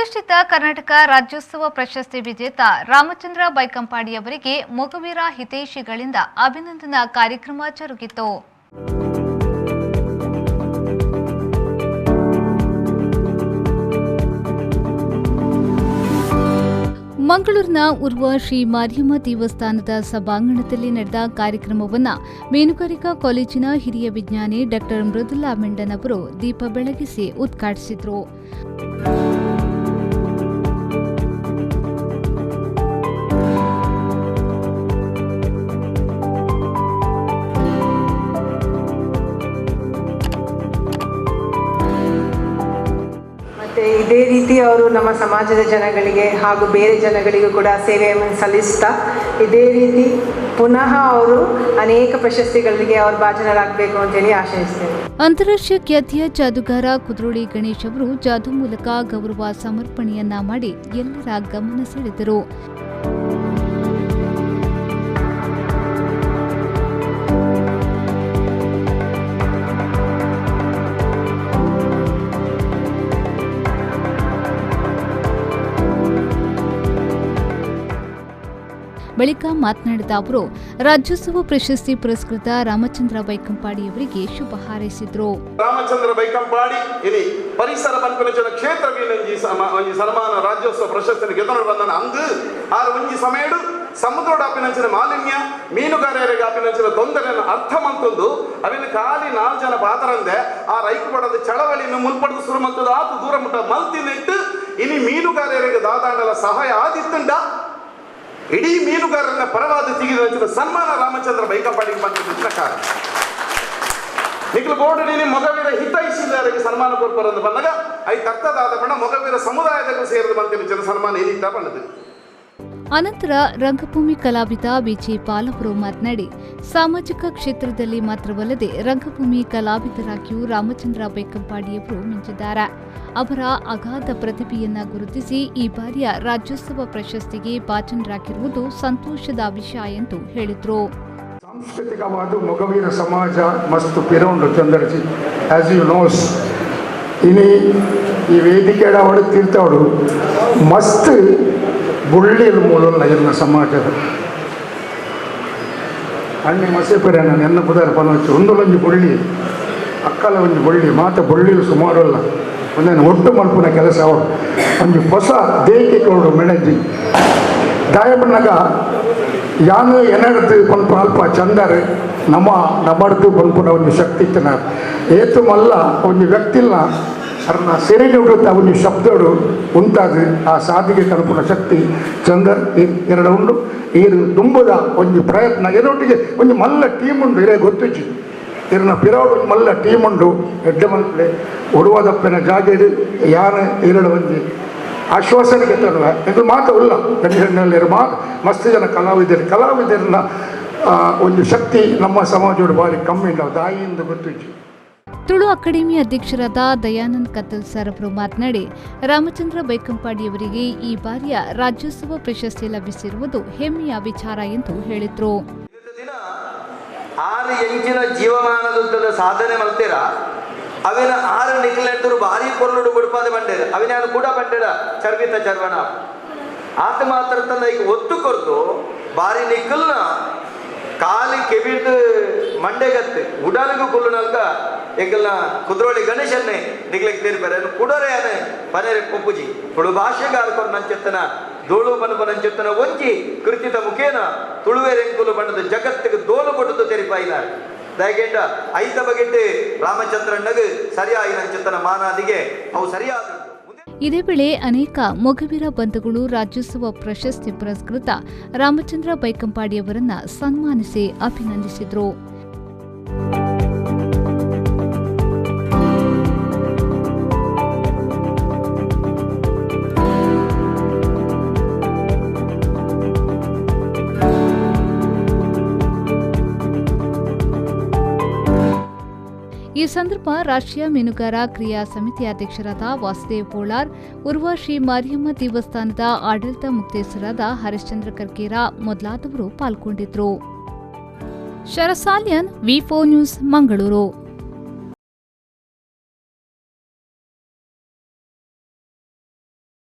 ಪ್ರತಿಷ್ಠಿತ ಕರ್ನಾಟಕ ರಾಜ್ಯೋತ್ಸವ ಪ್ರಶಸ್ತಿ ವಿಜೇತ ರಾಮಚಂದ್ರ ಬೈಕಂಪಾಡಿಯವರಿಗೆ ಮೊಗವೀರ ಹಿತೈಷಿಗಳಿಂದ ಅಭಿನಂದನಾ ಕಾರ್ಯಕ್ರಮ ಜರುಗಿತು. ಮಂಗಳೂರಿನ ಉರ್ವ ಶ್ರೀ ಮಾರಿಯಮ್ಮ ದೇವಸ್ಥಾನದ ಸಭಾಂಗಣದಲ್ಲಿ ನಡೆದ ಕಾರ್ಯಕ್ರಮವನ್ನು ಮೀನುಗಾರಿಕಾ ಕಾಲೇಜಿನ ಹಿರಿಯ ವಿಜ್ಞಾನಿ ಡಾಕ್ಟರ್ ಮೃದುಲಾ ಮೆಂಡನ್ ಅವರು ದೀಪ ಬೆಳಗಿಸಿ ಉದ್ಘಾಟಿಸಿದರು. ಇದೇ ರೀತಿ ಅವರು ನಮ್ಮ ಸಮಾಜದ ಜನಗಳಿಗೆ ಹಾಗೂ ಬೇರೆ ಜನಗಳಿಗೂ ಕೂಡ ಸೇವೆಯನ್ನು ಸಲ್ಲಿಸ್ತಾ ಇದೇ ರೀತಿ ಪುನಃ ಅವರು ಅನೇಕ ಪ್ರಶಸ್ತಿಗಳಿಗೆ ಅವರು ಭಾಜನರಾಗಬೇಕು ಅಂತೇಳಿ ಆಶಯಿಸ್ತೇನೆ. ಅಂತಾರಾಷ್ಟ್ರೀಯ ಖ್ಯಾತಿಯ ಜಾದೂಗಾರ ಕುದ್ರೋಳಿ ಗಣೇಶ್ ಅವರು ಜಾದೂ ಮೂಲಕ ಗೌರವ ಸಮರ್ಪಣೆಯನ್ನ ಮಾಡಿ ಎಲ್ಲರ ಗಮನ ಸೆಳೆದರು. ಬಳಿಕ ಮಾತನಾಡಿದ ಅವರು, ರಾಜ್ಯೋತ್ಸವ ಪ್ರಶಸ್ತಿ ಪುರಸ್ಕೃತ ರಾಮಚಂದ್ರ ಬೈಕಂಪಾಡಿಯವರಿಗೆ ಶುಭ ಹಾರೈಸಿದರು. ರಾಮಚಂದ್ರ ಬೈಕಂಪಾಡಿ ಇಲ್ಲಿ ಪರಿಸರ ಪನ್ಪುನಂಚಿನ ಕ್ಷೇತ್ರ ಸನ್ಮಾನ ರಾಜ್ಯೋತ್ಸವ ಪ್ರಶಸ್ತಿ ಗೆದ್ದೊಂಡು ಬಂದನ ಅಂದು ಆರು ಒಂಜಿ ಸಮಯಡು ಸಮುದ್ರದ ಅಪಿನಂಚಿನ ಮಾಲಿನ್ಯ ಮೀನುಗಾರರಿಗೆ ಅಪಿನಂಚಿನ ತೊಂದರೆಯನ್ನು ಅರ್ಥ ಮಂತೊಂದು ಅವಿನ ಖಾಲಿ 4 ಜನ ಪಾತರಂದೆ ಆ ರೈಕು ಪಡದ ಚಳವಳಿಯನ್ನು ಮುಲ್ಪಡೆದು ಸುರು ಮಂತದ್ದು ಆತು ದೂರ ಮುಟ್ಟ ಮಲ್ತಿನಿಟ್ಟು ಇನಿ ಮೀನುಗಾರರಿಗೆ ದಾದಾಂಡಲ ಸಹಾಯ ಆದಿತ್ತುಂಡ ಇಡೀ ಮೀನುಗಾರರನ್ನ ಪರವಾದ ತೆಗೆದ ಸನ್ಮಾನ ರಾಮಚಂದ್ರ ಬೈಕಂಪಾಡಿಗೆ ಬಂದ ಕಾರಣ. ನಿಖಲು ಬೋರ್ಡಿನಿ ಮೊಗವೀರ ಹಿತೈಷಿದಾರಿಗೆ ಸನ್ಮಾನ ಕೊಡ್ಬಾರಂದು ಬಂದಾಗ I ತಕ್ಕದಾದ ಬಣ್ಣ ಮೊಗವೀರ ಸಮುದಾಯದ ಸೇರಿದ ಬಂದ ಸನ್ಮಾನ ಏನಿತ್ತ ಬಣ್ಣದು. ಅನಂತರ ರಂಗಭೂಮಿ ಕಲಾವಿದ ಬಿಜೆ ಪಾಲ್ ಅವರು ಮಾತನಾಡಿ, ಸಾಮಾಜಿಕ ಕ್ಷೇತ್ರದಲ್ಲಿ ಮಾತ್ರವಲ್ಲದೆ ರಂಗಭೂಮಿ ಕಲಾವಿದರಾಗಿಯೂ ರಾಮಚಂದ್ರ ಬೈಕಂಪಾಡಿಯವರು ಮಿಂಚಿದ್ದಾರೆ. ಅವರ ಅಗಾಧ ಪ್ರತಿಭೆಯನ್ನ ಗುರುತಿಸಿ ಈ ಬಾರಿಯ ರಾಜ್ಯೋತ್ಸವ ಪ್ರಶಸ್ತಿಗೆ ಭಾಜನರಾಗಿರುವುದು ಸಂತೋಷದ ವಿಷಯ ಎಂದು ಹೇಳಿದರು. ಸಾಂಸ್ಕೃತಿಕವಾದ ಮೊಗವೀರ ಸಮಾಜ ಮಸ್ತು ಪಿರೋಂಡು ಚಂದ್ರಜಿ ಆಸ್ you knows ಇನಿ ಈ ವೇದಿಕೆ ಅವಳು ತೀರ್ಥವಳು ಮಸ್ತ್ ಬುಳ್ಳಿಲ್ ಮೂಲಲ್ಲ ಇರ್ನ ಸಮಾಜದ ಅಣ್ಣೆ ಮಸೇಪುರ ನಾನು ಎನ್ನ ಪುದಾರ ಪನವಚ್ಚು ಒಂದೊಂಜಿ ಬುಳ್ಳಿ ಅಕ್ಕಲ ಒಂಜಿ ಬುಳ್ಳಿ ಮಾತ ಬುಳ್ಳಿಲು ಸುಮಾರಲ್ಲ ಒಂದೇನು ಒಟ್ಟು ಮಲ್ಪುನ ಕೆಲಸ ಅವಳು ಒಂಜಿ ಹೊಸ ದೇಕೆ ಕೊಡು ಮೆಣಜಿ ದಾಯಬಣ್ಣಗ ಯಾನು ಎನಡ್ದು ಪನ್ಪು ಅಲ್ಪ ಚಂದರು ನಮ್ಮ ನಮ್ಮಡ್ದು ಪನ್ಪುನ ಒಂದು ಶಕ್ತಿ ಇತ್ತನ ಏತು ಮಲ್ಲ ಒಂಜಿ ವ್ಯಕ್ತಿಲ್ಲ ಅರ್ನ ಸಿರಿನುಡು ಒಂಜಿ ಶಬ್ದಡು ಉಂಟಾದ ಆ ಸಾಧಿಗೆ ಕಲ್ಪುನ ಶಕ್ತಿ ಚಂದರ್ ಎರಡು ಉಂಡು ಈರು ದುಂಬುದ ಒಂಜಿ ಪ್ರಯತ್ನ ಎರೊಟ್ಟಿಗೆ ಒಂಜಿ ಮಲ್ಲ ಟೀಮ್ ಉಂಡು ಇರೇ ಗೊತ್ತುಜ್ಜಿ ಇರನ ಪಿರೋಡು ಒಂಜಿ ಮಲ್ಲ ಟೀಮ್ ಉಂಡು ಎಡ್ಡೆ ಮಲ್ಪಲೆ ಉಡುವದಪ್ಪನ ಜಾಗೆಡು ಯಾನ ಎರಡು ಒಂಜಿ ಆಶ್ವಾಸನೆಗೆ ತಡುವೆ ಇದು ಮಾತು ಉಲ್ಲ ಗಂಡಲ್ಲಿ ಮಾತು ಮಸ್ತ್ ಜನ ಕಲಾವಿದರು ಕಲಾವಿದರನ್ನ ಒಂದು ಶಕ್ತಿ ನಮ್ಮ ಸಮಾಜೋಡು ಭಾರಿ ಕಮ್ಮಿ ಉಂಟು ದಾಯಿಯಿಂದ ಗೊತ್ತುಜ್ಜಿ. ತುಳು ಅಕಾಡೆಮಿ ಅಧ್ಯಕ್ಷರಾದ ದಯಾನಂದ್ ಕತ್ತಲ್ ಸರ್ ಅವರು ಮಾತನಾಡಿ, ರಾಮಚಂದ್ರ ಬೈಕಂಪಾಡಿಯವರಿಗೆ ಈ ಬಾರಿಯ ರಾಜ್ಯೋತ್ಸವ ಪ್ರಶಸ್ತಿ ಲಭಿಸಿರುವುದು ಹೆಮ್ಮೆಯ ವಿಚಾರ ಎಂದು ಹೇಳಿದರು. 6 ಎಂಚಿನ ಜೀವಮಾನದುದ್ದದ ಸಾಧನೆ ಮಲ್ತೀರ ಅವಿನ 6 ನಿಕ್ಲೆಂಟರು ಭಾರಿ ಕೊಲ್ಲುಡು ಬಿಡ್ಪಾದ ಬಂಡೇರು ಅವಿನ ಕೂಡ ಬಂಡೇರ ಚರ್ವಿತ ಚರ್ವಣ ಆತ ಮಾತ್ರ ತನ್ನ ಈಗ ಒತ್ತು ಕೊರ್ದು ಭಾರಿ ನಿಕ್ಕಲ್ನ ಖಾಲಿ ಕೆಬಿಟ್ಟು ಮಂಡೆಗತ್ತೆ ಉಡಲಿಗೂ ಕೊಲ್ಲುನಲ್ಕ ಎಂಗಲ್ನ ಕುದ್ರೋಳಿ ಗಣೇಶನ್ನೇ ನಿಗ್ಲಿಕ್ಕೆ ತೀರ್ಪಾರೆ ಕುಡರೆ ಅನೆ ಪನೇರೆ ಪೊಪ್ಪುಜಿ ತುಳು ಭಾಷೆಗಾರಕೊರ್ ನಂಚೆತ್ತನ ದೋಳು ಬನಪ ನಂಚೆತ್ತನ ಒಂಜಿ ಕೃತಿತ ಮುಖೇನ ತುಳುವೆರೆಂಕುಲು ಬಣ್ಣದ ಜಗತ್ತಿಗೆ ದೋಲು ಕೊಟ್ಟದ್ದು ತೆರಿಪಾಯಿನ ದಯಗೆಂಡ ಐತ ಬಗೆಟ್ಟೆ ರಾಮಚಂದ್ರಣ್ಣಗೆ ಸರಿಯಾಗಿ ನಂಚೆತ್ತನ ಮಾನಾದಿಗೆ ಅವು ಸರಿಯಾದ. ಇದೇ ವೇಳೆ ಅನೇಕ ಮೊಗವೀರ ಬಂಧುಗಳು ರಾಜ್ಯೋತ್ಸವ ಪ್ರಶಸ್ತಿ ಪುರಸ್ಕೃತ ರಾಮಚಂದ್ರ ಬೈಕಂಪಾಡಿಯವರನ್ನ ಸನ್ಮಾನಿಸಿ ಅಭಿನಂದಿಸಿದರು. ಈ ಸಂದರ್ಭ ರಾಷ್ಟ್ರೀಯ ಮೀನುಗಾರ ಕ್ರಿಯಾ ಸಮಿತಿ ಅಧ್ಯಕ್ಷರಾದ ವಾಸುದೇವ್ ಪೋಳಾರ್, ಉರ್ವ ಶ್ರೀ ಮಾರಿಯಮ್ಮ ದೇವಸ್ಥಾನದ ಆಡಳಿತ ಮುಕ್ತೇಸರಾದ ಹರಿಶ್ಚಂದ್ರ ಕರ್ಕೇರ ಮೊದಲಾದವರು ಪಾಲ್ಗೊಂಡಿದ್ದರು. ಶರಸಾಲಿಯನ್, V4 news, Mangaluru.